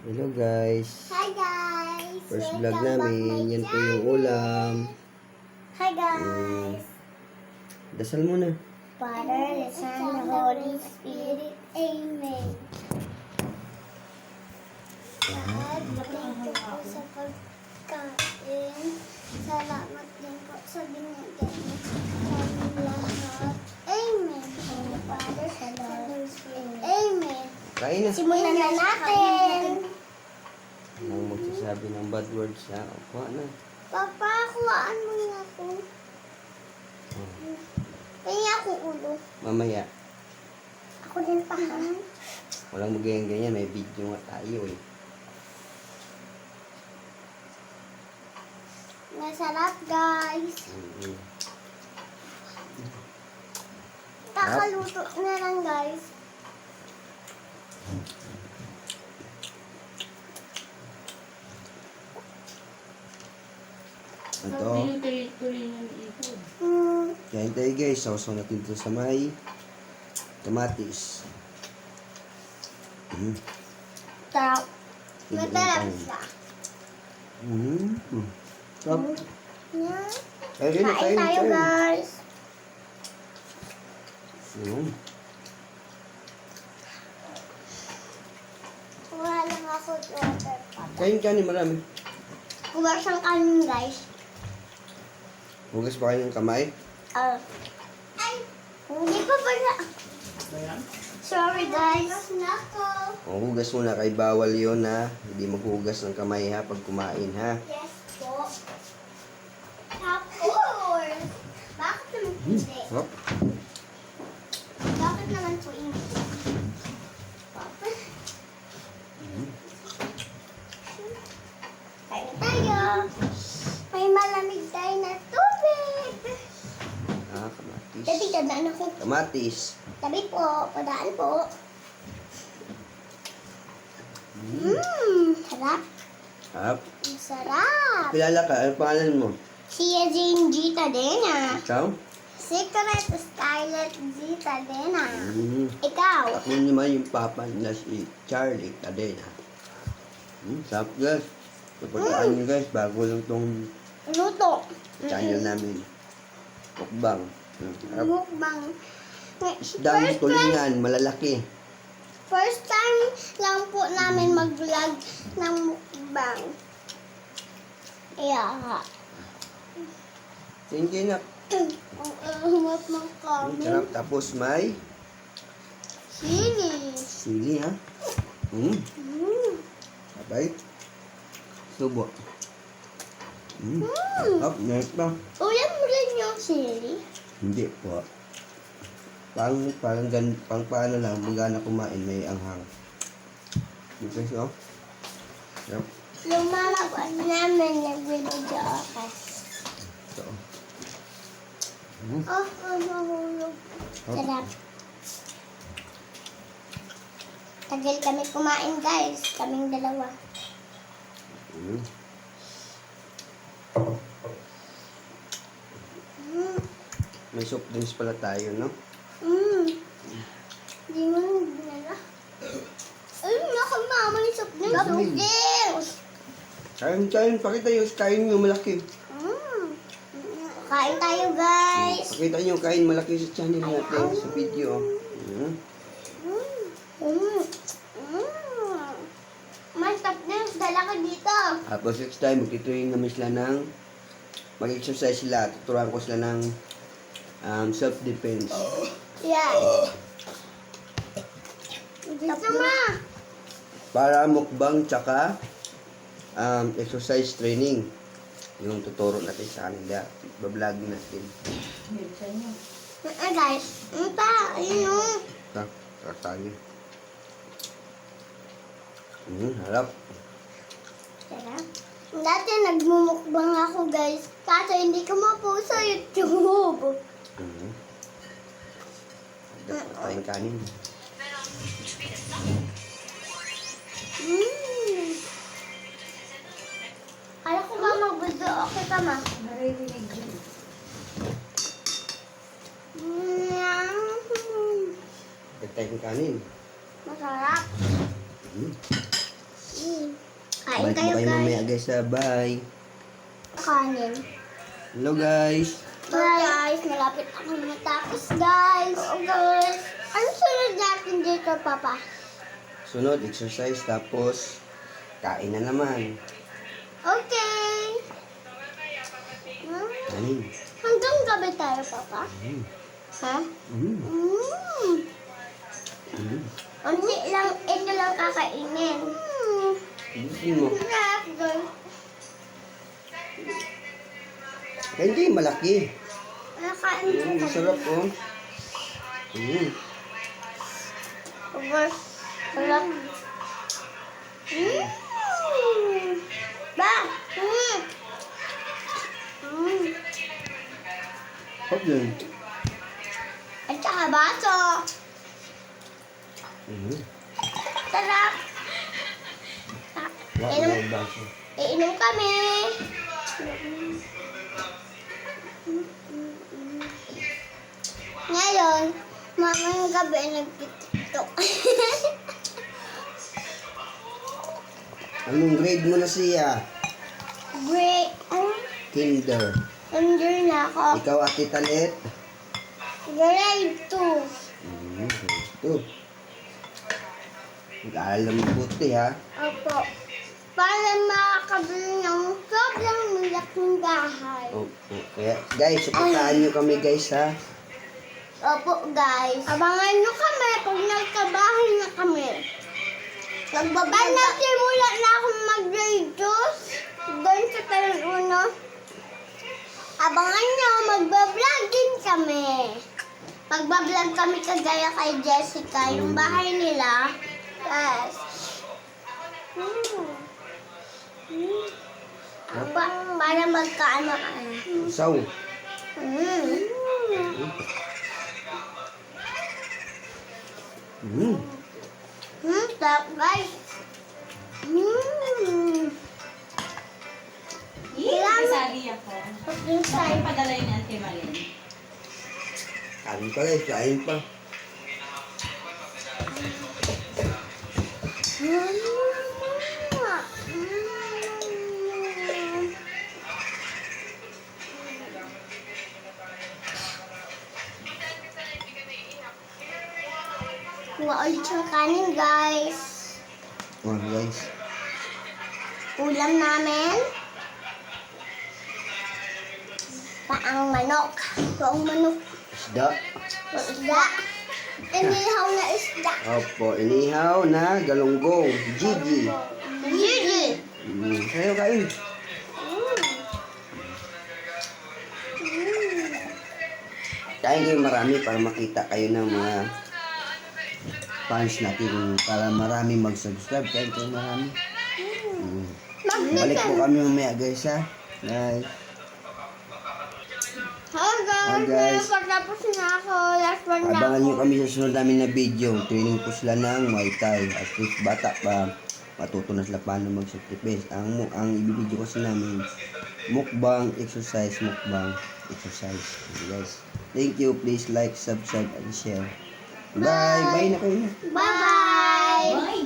Hello guys. Hi guys! First Welcome vlog back namin. my Yan po yung channel. ulam. Hi guys! Dasal muna. Father, the Son, the Holy Spirit. Amen. God, thank you po sa pagkain. Salamat din po sa binigay niyo sa aming lahat. Amen. Father, Son, the Holy Spirit. Amen. Kain na. Simulan na natin. Nang magsasabi ng bad words ha. Kuha na. Papa, kuhaan mo na ako. Kaya ako ulo. Mamaya. Ako din pa ha. Walang ganyan. May video nga tayo eh. Masarap guys. Kakaluto na lang guys. Ito. Kain tayo guys. Sausaw natin ito sa may kamatis. Sarap. Masarap siya. Sarap. Yan. Kain Kain tayo guys. Kuha lang ako water. Kain ka ni marami. Kuha siyang kanin guys. Hugas pa kayo ng kamay. Ay! Hindi pa pala. Sorry guys. O, hugas muna kay bawal yon ha. Hindi maghugas ng kamay ha pag kumain ha. Yes po. Tapos, bakit naman hindi? Hop. Bakit naman po hindi? Papa. Kain tayo. May malamig tayo na tubig. Kamatis. Tabi, tandaan ako. Kamatis. Tabi po, padaan po. Sarap. Hop. Sarap. Kilala ka. Ano pangalan mo? Si Jane G. Tadena. Ikaw? Secret Scarlet G. Tadena. Mm. Ikaw. Ako naman yung papa na si Charlie Cadena. Sarap guys. Supportaan nyo guys. Bago lang tong Luto. channel namin. Mukbang. Sarap. Mukbang. Isdang tulingan. Malalaki. First time lang po namin mag-vlog ng mukbang. Yeah. Thank you na. Ang ahamap ng kami. Sarap. Tapos may Sili. sili ha. Sabay. Subo. Hop. Next pa. Ulam mo rin yung sili. Hindi po. Pang paano lang, magana kumain, may anghang. Okay, so. Yep. Lumalabas namin nagbibidyo ako. So. Oh, mahulog. Sarap. Tagal kami kumain guys. Kaming dalawa. May soft drinks pala tayo, no? Hindi mo nang binala. Ayun, nakamama ni Soft Drinks. Soft Soft Drinks. Kain. Pakita yung kain nyo malaki. Kain tayo guys. Pakita nyo kain malaki sa channel natin, sa video. May Soft Drinks, dala ka dito. Tapos next time, magtituloy namin sila ng mag-exercise sila. Tuturuan ko sila ng self-defense. Yeah. Dito ma. Para mukbang tsaka exercise training. Yung tuturo natin sa kanila. Bablog natin. Guys, ayun o. Kakali. Harap. Sarap. Dati nagmumukbang ako guys. Kaso hindi ko ma-post sa YouTube. Dapat tayong kanin. Kala ko ba mag-video? Okay ka ma? Naririnig yun. Dapat tayong kanin. Masarap. Kain Balik kayo mo kayo guys. mamaya guys ha. Bye. Kanin. Hello guys. Bye guys, malapit ako matapos guys. Oo guys. Ano sunod natin dito, Papa? Sunod, exercise tapos kain na naman. Okay. Kain. Hanggang gabi tayo, Papa. Mm. Ha? Mm. Mm. Unti lang, ito lang kakainin. Gusto mo? Sarap, guys. Hindi, malaki. Nakain ko Mm, sarap oh. Mm. Guys, sarap. Ba? Hop din. At saka baso. Mm. Sarap. Wala Inom, na baso. iinom kami. Ngayon, mamayang gabi nagtitiktok. Anong grade mo na siya? Great. Kinder. Enjoy na ako. Ikaw, Ate Talit? Grade 2. Ito. Mag-aaral na mabuti ha. Opo. Para makakabili ng sobrang malaking bahay. Opo. Kaya, guys, suportahan nyo kami guys ha. Opo, guys. Abangan nyo kami pag nagkabahay na kami. Pag nagsimula na akong mag-grade 2, doon sa Talon Uno, abangan nyo, magbablog din kami. Magbablog kami kagaya kay Jessica, yung bahay nila. Yes. Para magkaano ka na. Isaw. Mm. Sarap guys. Sali ako. Yung Saan padala yun ni Auntie Malin? Kain pa guys, kain pa. Kuha ulit yung kanin guys. Oh guys. Ulam namin. Paang manok. Paang manok. Isda. Isda. Inihaw na isda. Opo, inihaw na galunggong. Gigi. Gigi. Kayo kain. Kain kayo marami para makita kayo ng mga fans natin. Para marami mag-subscribe. Kain kayo marami. Balik po kami mamaya guys ha. Guys. Hi guys. Hi, guys. Pagtapos na ako. Last one na Abangan ako. nyo kami sa sunod namin na video. Training po sila ng Muay Thai. At least bata pa, matuto na sila paano mag-sacrifice. Ang ibibideo kasi namin, mukbang, exercise, mukbang, exercise. Okay, guys. Thank you. Please like, subscribe, and share. Bye. Bye na kayo. Bye-bye. Bye!